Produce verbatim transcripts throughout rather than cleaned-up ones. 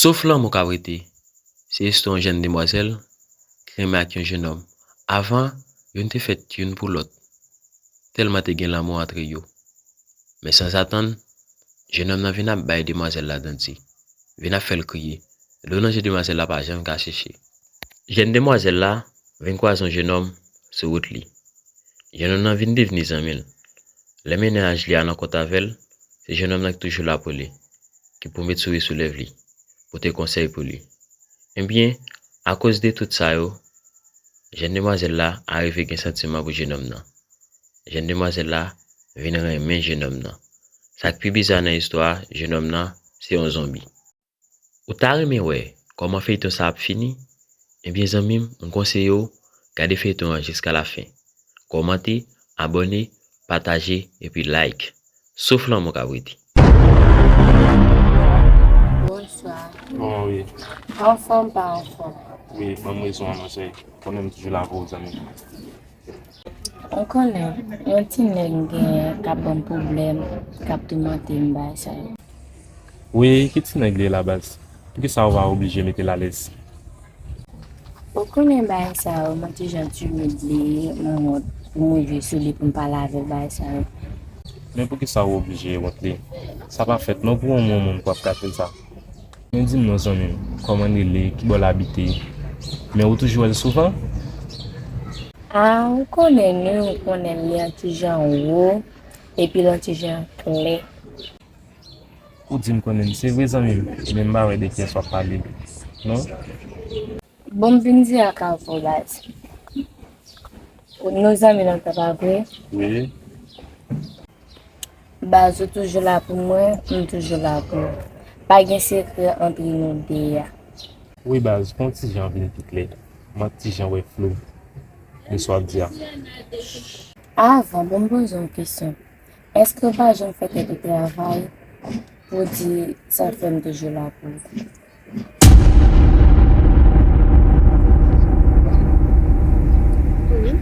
Sof lanmou k ap rete, se istwa yon jèn demwazèl ki renmen ak yon jennonm. Avan, youn te fèt youn pou lòt, tèlman te gen lanmou antre yo. Men sanzatann, jennonm nan vin ap bay demwazèl la dandi, vin ap fè l kriye. Dlo nan je demwazèl la pa janm ka seche. Jèn demwazèl la vin kwaze yon jennonm sou wout li. Jennonm nan vin devni zanmi l. Lè mennaj li a nan kont avè l, se jennonm nan ki toujou la pou li, ki pou met souri sou lèv li, pote konsèy pou li. Ebyen, akoz de tout sa yo, jèn demwazèl la arive gen santiman pou jennonm nan. Jèn demwazèl la vin renmen jennonm nan. Sa k pi biza nan istwa a, jennonm nan se yon zonbi. Ou ta renmen wè kòman feyton sa ap fini? Ebyen zanmi m, m konseye w gade feyton an jiska lafen. Kòmante, abòne, pataje epi like. Sof lanmou k ap rete. Bonswa. Kòman w ye? Anfòm pa anfòm? Wi, ban m rezon an, monchè. Konnen m toujou la pou ou, zanmi m. Ou konnen, yon ti nèg m genyen k ap ban m pwoblèm, k ap toumante m, bagay sa yo. Wi, ki ti nèg li ye la, baz? Poukisa ou pa oblije mete l alèz? Ou konnen bagay sa yo, mwen ti jan timid li ye, mwen wont pou m rive sou li pou m pale avè l, bagay sa yo. Men poukisa ou oblije wont li? Sa pa fèt non pou yon moun pou ap ka fè sa. Men di m non, zanmi m, kòman l rele, ki bò l abite? Men ou toujou wè l souvan? A, ou konnen wi, ou konnen l, li yon ti jan wo, epi l yon ti jan klè. Ou di m konnen l, se vre, zanmi m, men m pa wè de kiyès w ap pale, non? Bon, m vin di ak avè w, baz. Nou zanmi lontan, pa vre? Wi. Baz, ou toujou la pou mwen, m toujou la pou ou. Pa gen sekrè antre nou de a. Wi, baz, fè yon ti jan vin pi klè. Mwen ti jan wè flou de sa w ap di a. Avan, bon, m poze w yon kesyon. Èske w pa janm fè tèt ou travay pou w di sa k fè m toujou la pou ou? Wi.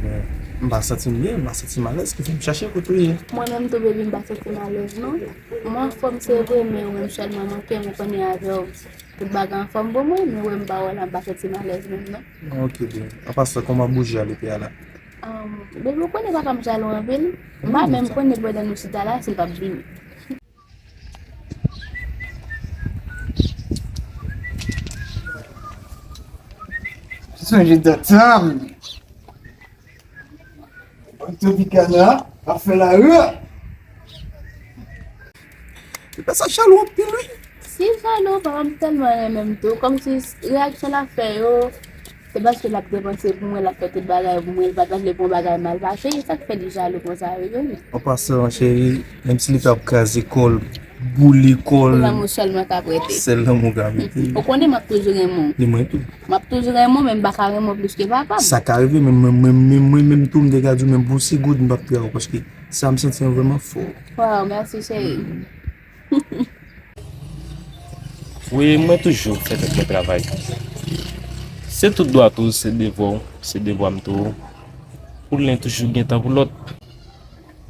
Men, m pa santi m byen, m pa santi m alèz, ki fè m chache kote w ye. Mwen menm tou, baby, m pa santi m alèz, non. Mwen anfòm, se vre, men ou menm sèlman manke m, ou konnen avè w. Tout bagay anfòm pou mwen, men ou wè m pa wè la, m pa santi m alèz menm, non. Ok, byen. An pasan, kòman bouje a depi a la? Ahn, baby, ou konnen papa m jalou anpil. M pa menm konnen pandan nou chita la, si l p ap vini. Sonje dat sa. Tropicana ap fè lari. Epa sa jalou anpil, wi. Si jalou, papa m tèlman renmen m tou. Kòmsi reyaksyon l ap fè yo, se paske l ap depanse pou mwen, l ap fè tout bagay pou mwen, li pa ta vle pou yon bagay mal pase, e sa k fè li jalou konsa, wi, wi. An pasan, cheri, menm si li t ap kraze kò l, boule kò l. Lanmou sèlman ka prete. Sèl lanmou ka prete. Ou konnen m ap toujou renmen w. Ni mwen tou. M ap toujou renmen w, men m pa ka renmen w plis ke papa m. Sa ka rive, men mwen, mwen, mwen, mwen menm tou, m te ka di w, menm pou yon segonn, m p ap trè w, paske sa m santi an vrèman fò. Waw, mèsi, cheri. Wi, mwen toujou fè tèt mwen travay. Se tout dwa tou, se devwa w, se devwa m tou. Pou len toujou gen tan pou lòt.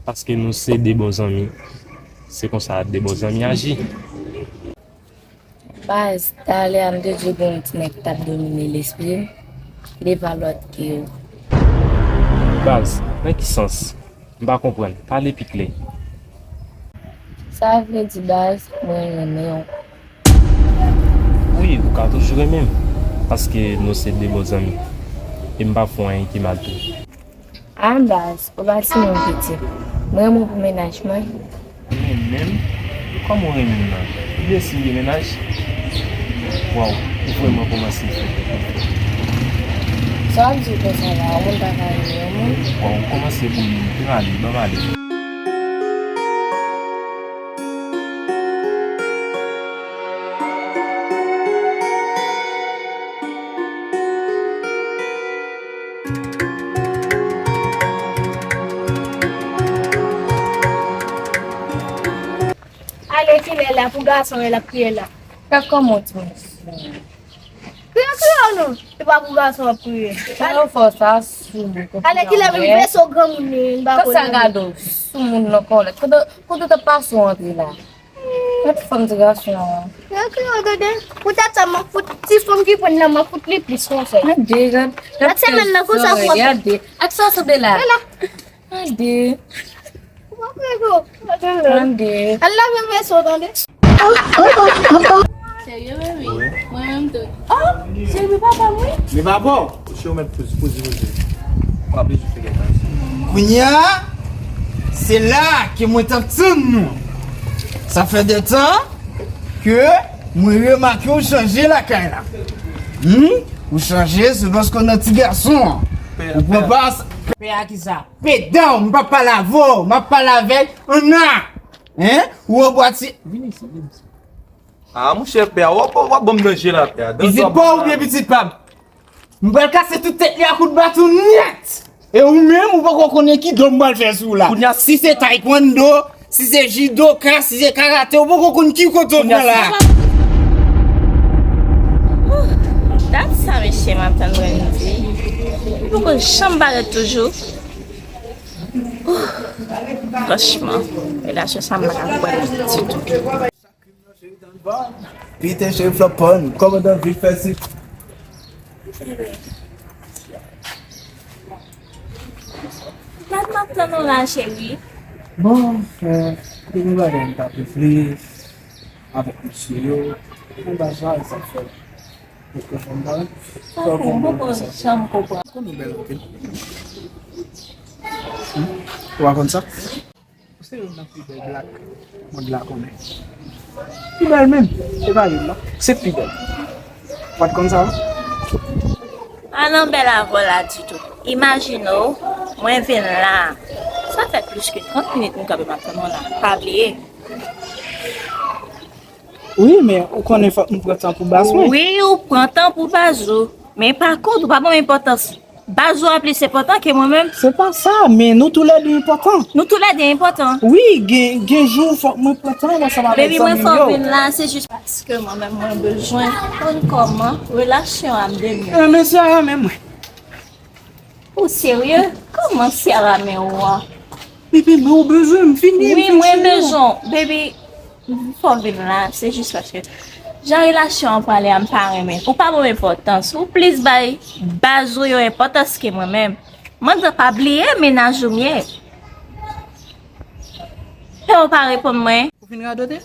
Paske nou se de bon zanmi. Se konsa de bon zanmi aji. Baz, talè a m te di w gen yon ti nèg k t ap domine lespri m, li pa lòt ke ou. Baz, nan ki sans? M pa konprann. Pale pi klè. Sa vle di, baz, mwen renmen w. Wi, ou ka toujou renmen m, paske nou se de bon zanmi. E m pa fè w anyen ki mal tou. A baz, ou pa timoun piti. Mwen renmen w pou mennaj mwen. Renmen m? Kòman w renmen m nan? Ou bliye si m gen mennaj? Waw, ou vrèman kòmanse fè tèt mwen fè. Sa w ap di konsa la, yon moun pa ka renmen yon moun? Waw, ou kòmanse boule m. Prale, ban m ale. Ale, kilè la pou gason l ap kriye la? Gad kòman w ti mesye. Kriye, kriye non. Se pa pou gason w ap kriye. Gade fò sa sou moun. Ale, kilè menm vèso granmoun li, m pa konnen. Sa gade w sou moun nan kòlèt. Kote, kote w t ap pase w antre la? Gad fanm ti gason an. Gad ki yo gade. Poutèt sa, m ap fout ti fanm ki pran nan, m ap fout li plis konsèy. Gade, gad, gad semèn nan konsa fò. Gade. Ak sa w sanble la. Gade. Gade. Al lave veso, tande. Serye, baby? Wi. Mwen menm tou. Oh, se li papa m, wi. Li papa w? Kouche w mèt poze, poze, poze. W ap bezwen fè kèk bagay. Kounye a, se la ke mwen t ap tann nou. Sa fè de tan ke mwen remake w chanje lakay la. Hmm? Ou chanje, se paske w nan ti gason an. Ou pran pa. Pè a ki sa? Pè dan w, m p ap pale avè w, m ap pale avèk Anna. Hein? Ou anbwati. Vin isit, vin isit. Ah, monchè, pè a, w ap, w ap ban m danje la, pè a. Pitit pa w oubyen pitit pa m? M pral kase tout tèt li a kout baton nèt. E ou menm, ou poko konnen ki do m pral fè sou ou la. Si se taekwondo, si se jidoka, si se karate, ou poko konn ki kote w pran la. Dat sa mesye m ap tann Brandy. Li poko janm parèt toujou. Franchman, relasyon sa m pa ka konprann ditou. Pete cheri flòp pòn, kòmandan vit fè si. Gad m ap tann ou la, cheri. Bon, euh, gen yon bagay m t ap reflechi avèk mesye yo. Yon bagay sa fè. Ou konprann bagay? Sa fè m poko janm konprann. Konnen w bèl anpil. Hmm? Ou pa konn sa? Ou se youn nan pi bèl blak mond la konnen. Pi bèl menm, se pa youn non, se pi bèl. Ou pa t konn sa non? Pa nan bèl avè w la ditou. Imajine w, mwen vin la. Sa fè plis ke trant minit m kanpe m ap tann ou la. Pa bliye. Wi, men ou konnen fòk m pran tan pou baz mwen. Wi, ou pran tan pou baz ou. Men pa kont, ou pa ban m enpòtans. Baz ou a plis enpòtan ke mwen menm? Se pa sa, men nou toulède enpòtan. Nou toulède enpòtan. Wi, gen, gen jou fòk mwen pran tan ansanm avèk zanmi m yo. Baby, mwen fè w vin la, se jis paske mwen menm mwen bezwen konn kòman relasyon a m demen. E, men Sarah menm mwen. Ou serye? Kòman Sarah men ou an? Baby, men ou bezwen m fini, m fini. Wi, mwen bezwen w. Baby, fò w vin la, se jis paske jan relasyon an prale a, m pa renmen. Ou pa ban m enpòtans. Ou plis bay baz ou yo enpòtans ke mwen menm. Manzè, pa bliye mennaj ou m ye. Pè w pa reponn mwen. Ou fin radote?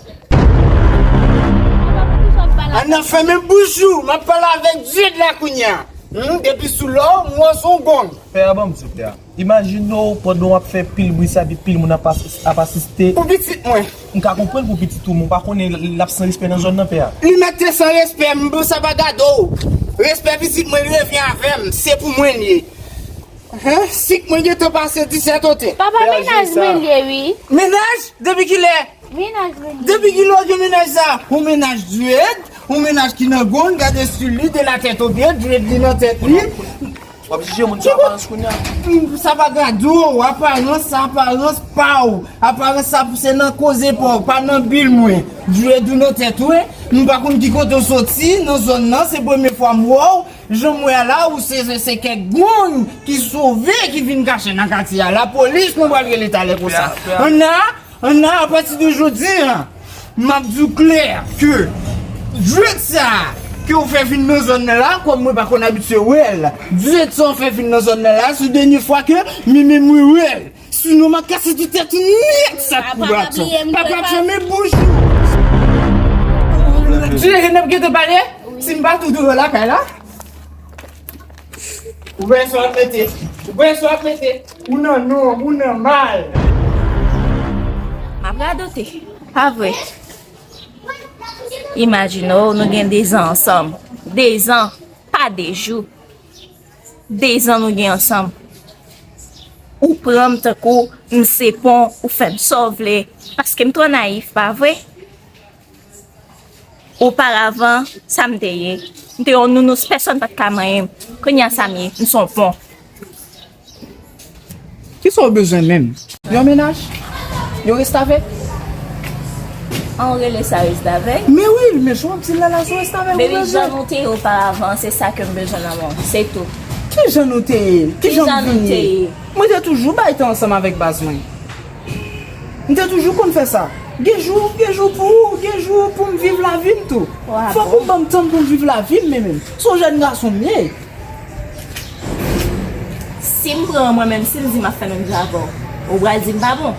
Anna, fèmen bouch ou, m ap pale avèk Jude la kounye a. Hmm, depi sou lò, m wè w se yon gong. Pè a, ban m di w, pè a. Imajine w pandan w ap fè pil bri sa, epi pil moun ap as-, ap asiste. Pou pitit mwen. M ka konprann pou pitit ou, men w pa konnen l ap san respè nan zòn nan, pè a. Li mèt te san respè, m pou sa pa gade w. Respè pitit mwen, li revyen avè m, se pou mwen l ye. Hen? Sik mwen gentan pase disèt ote. Papa, mennaj mwen l ye, wi. Mennaj? Depi kilè? Mennaj mwen l ye. Depi kilè w gen mennaj sa? Yon mennaj dread, yon mennaj ki nan gong, gade stil li, de la tèt o pye, dread li nan tèt li. W ap jije moun sou aparans kounye a. Hmm, sa pa gade w, aparans, sa aparans pa w. Aparans sa se nan koze pa w, pa nan bil mwen. Dread ou nan tèt ou, wi. M pa konn ki kote w soti, nan zòn nan, se premye fwa m wè w. Jan m wè a la, ou se, se, se kèk gong ki sove, ki vin kache nan katye a. Lapolis, nou pral rele talè konsa. Anna, Anna, apati de jodi a, m ap di w klè ke dread sa ke w fè vin nan zòn nan la, kòm mwen pa konn abitye wè l. Dread sa w fè vin nan zòn nan la, se dènye fwa ke mwen menm mwen wè l. Sinon, m ap kase tout tèt ou nèt sa kou baton. Papa, fèmen bouch ou. Jere n ap gentan pale. Si m pa tou devan lakay la. Ou wè sa w ap mete. Ou wè sa w ap mete. Ou nan nonm, ou nan mal. M ap radote. Pa vre. Imajine w, nou gen dezan ansanm. Dezan, pa de jou. Dezan nou gen ansanm. Ou pran m tankou m se pon, ou fè m sa w vle, paske m twò nayif, pa vre? Oparavan, sa m te ye? M te yon nounous, pèsonn pa t ka manyen m. Kounye a sa m ye? M se yon pon. Kisa w bezwen menm? Yon mennaj? Yon restavèk? An w rele sa restavèk? Men wi, men jan w ap di l la, la se yon restavèk ou bezwen. Baby, jan nou te ye oparavan, se sa ke m bezwen nan men w. Se tou. Kijan nou te ye? Kijan m vin ye? Mwen te toujou bay tan ansanm avèk baz mwen. M te toujou konn fè sa. Gen jou, gen jou pou ou, gen jou pou m viv lavi m tou. Fòk ou ban m tan pou m viv lavi m, men menm. Se yon jèn gason m ye. Si m pran mwen menm, si m di m ap fè menm jan avè w, ou pral di m pa bon.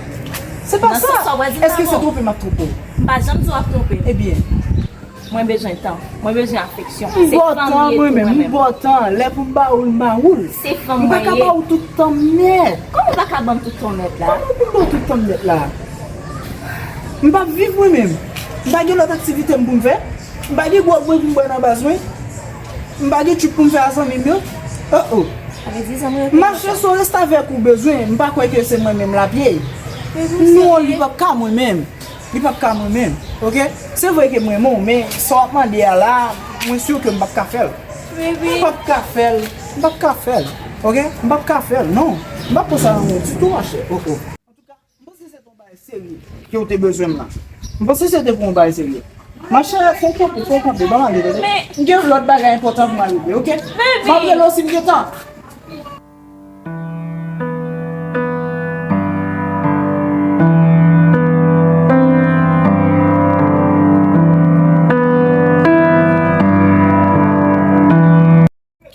Se pa sa. Èske se twonpe m ap twonpe w? M pa janm di w ap twonpe m. Ebyen. Mwen bezwen tan. Mwen bezwen afeksyon. M ba w tan, mwen menm, m ba w tan. Lè pou m ba ou l, m ba ou l. Se fanm mwen ye. M pa ka ba ou tout tan m nèt. Kòman w pa ka ban m tout tan w nèt la? Kòman pou m ba w tout tan m nèt la? M p ap viv mwen menm. M pa gen lòt aktivite m pou m fè. M pa gen gwòg mwen pou m bwè nan baz mwen. M pa gen trip pou m fè a zanmi m yo. Oh, oh. Mache sou restavèk ou bezwen. M pa kwè ke se mwen menm l ap ye. Non, li p ap ka mwen menm. Li p ap ka mwen menm, oke? Se vre ke m renmen w, men sa w ap mande a la, mwen si ke m p ap ka fè l. M p ap ka fè l. M p ap ka fè l, oke? M p ap ka fè l, non. M p ap pran sa nan men w ditou, machè. Oh, oh. Antouka, m panse se te yon bagay serye ke w te bezwen m la. M panse se te pou yon bagay serye. Machè, fè w kanpe, fè w kanpe, ban m ale, tande. M gen lòt bagay enpòtan pou m al regle, oke? M ap rele w si m gen tan.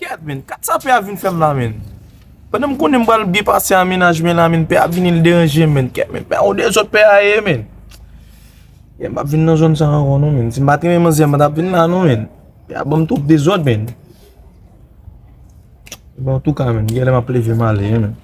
Kèt, men, kat sa pè a vin fè m la, men. Pandan m konnen m pral byen pase a mennaj mwen la, men, pè a vini l deranje m, men. Kèt, men, pè a yon dezòd pè a ye, men. Ye, m p ap vin nan zòn sa ankò, non, men. Si m pa t renmen manzè, m pa t ap vin la, non, men. Pè a ban m twòp dezòd, men. Bon, antouka, men, genlè m ap leve m ale, men.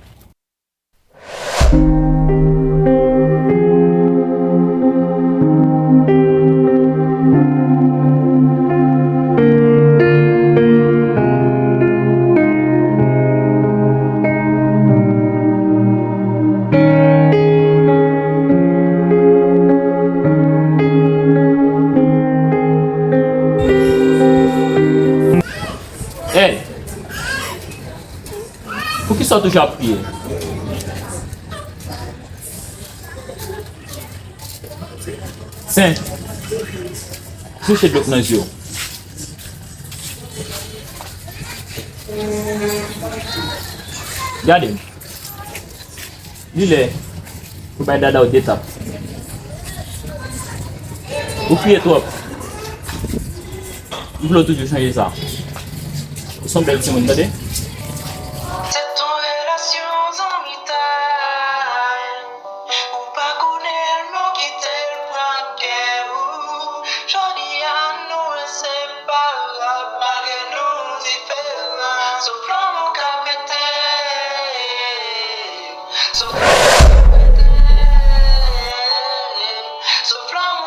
Hey! Poukisa w toujou ap kriye? Sen, touche dlo k nan je w. Gade m. Li lè pou bay dada w de tap. Ou kriye twòp. M vle w toujou chanje sa. Ou se yon bèl timoun, tande? Se t yon relasyon zanmitay. Ou pa konnen l, men w kite l pran kè ou. Jodi a, nou enseparab, malgre nou diferan. Sof lanmou k ap rete. Sof lanmou k ap rete. Sof lanmou